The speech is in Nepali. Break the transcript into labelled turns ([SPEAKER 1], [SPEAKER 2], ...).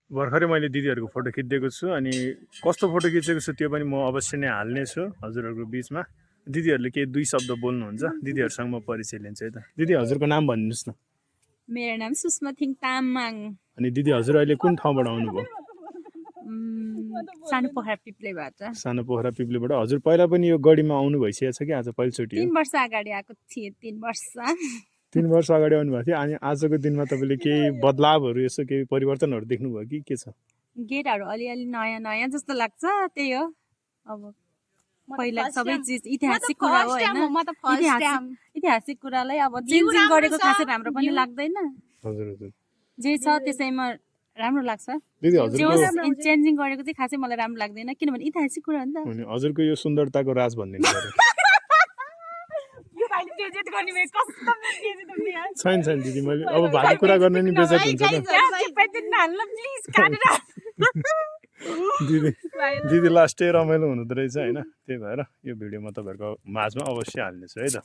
[SPEAKER 1] भर्खरै मैले दिदीहरूको फोटो खिचिदिएको छु अनि कस्तो फोटो खिचेको छु त्यो पनि म अवश्य नै हाल्नेछु हजुरहरूको बिचमा। दिदीहरूले केही दुई शब्द बोल्नुहुन्छ, दिदीहरूसँग म परिचय लिन्छु है त। दिदी हजुरको नाम भनिदिनुहोस् न।
[SPEAKER 2] मेरो नाम सुषमा थिङ तामाङ।
[SPEAKER 1] अनि दिदी हजुर अहिले कुन ठाउँबाट आउनुभयो?
[SPEAKER 2] सानो पोखरा पिप्लेबाट।
[SPEAKER 1] सानो पोखरा पिप्लेबाट। हजुर पहिला पनि यो गढीमा आउनु भइसकेको छ कि आज पहिलोचोटि हो?
[SPEAKER 2] 3 वर्ष अगाडि आएको थिएँ, 3 वर्ष।
[SPEAKER 1] 3 वर्ष अगाडि आउनुभएको थियो अनि आजको दिनमा तपाईँले केही बदलावहरू यसो केही परिवर्तनहरू देख्नुभयो कि के छ?
[SPEAKER 2] गेटहरू अलिअलि नयाँ नयाँ जस्तो लाग्छ, त्यही हो। अब पहिला सबै चिज ऐतिहासिक कुरा हो हैन? ऐतिहासिक कुरालाई अब चेन्जिङ गरेको खासै राम्रो पनि लाग्दैन।
[SPEAKER 1] हजुर हजुर।
[SPEAKER 2] जे छ त्यसैमा राम्रो लाग्छ।
[SPEAKER 1] दिदी हजुरको
[SPEAKER 2] चेन्जिङ गरेको चाहिँ खासै मलाई राम्रो लाग्दैन किनभने ऐतिहासिक कुरा हो नि त।
[SPEAKER 1] अनि हजुरको यो सुन्दरताको राज भनिदिनु पर्यो। छैन छैन दिदी, मैले अब भाइ कुरा गर्ने नि बेइज्जत हुन्छ नि। दिदी लास्टै रमाइलो हुँदो रहेछ हैन? त्यही भएर यो भिडियो म तपाईँहरूको माझमा अवश्य हाल्नेछु है त।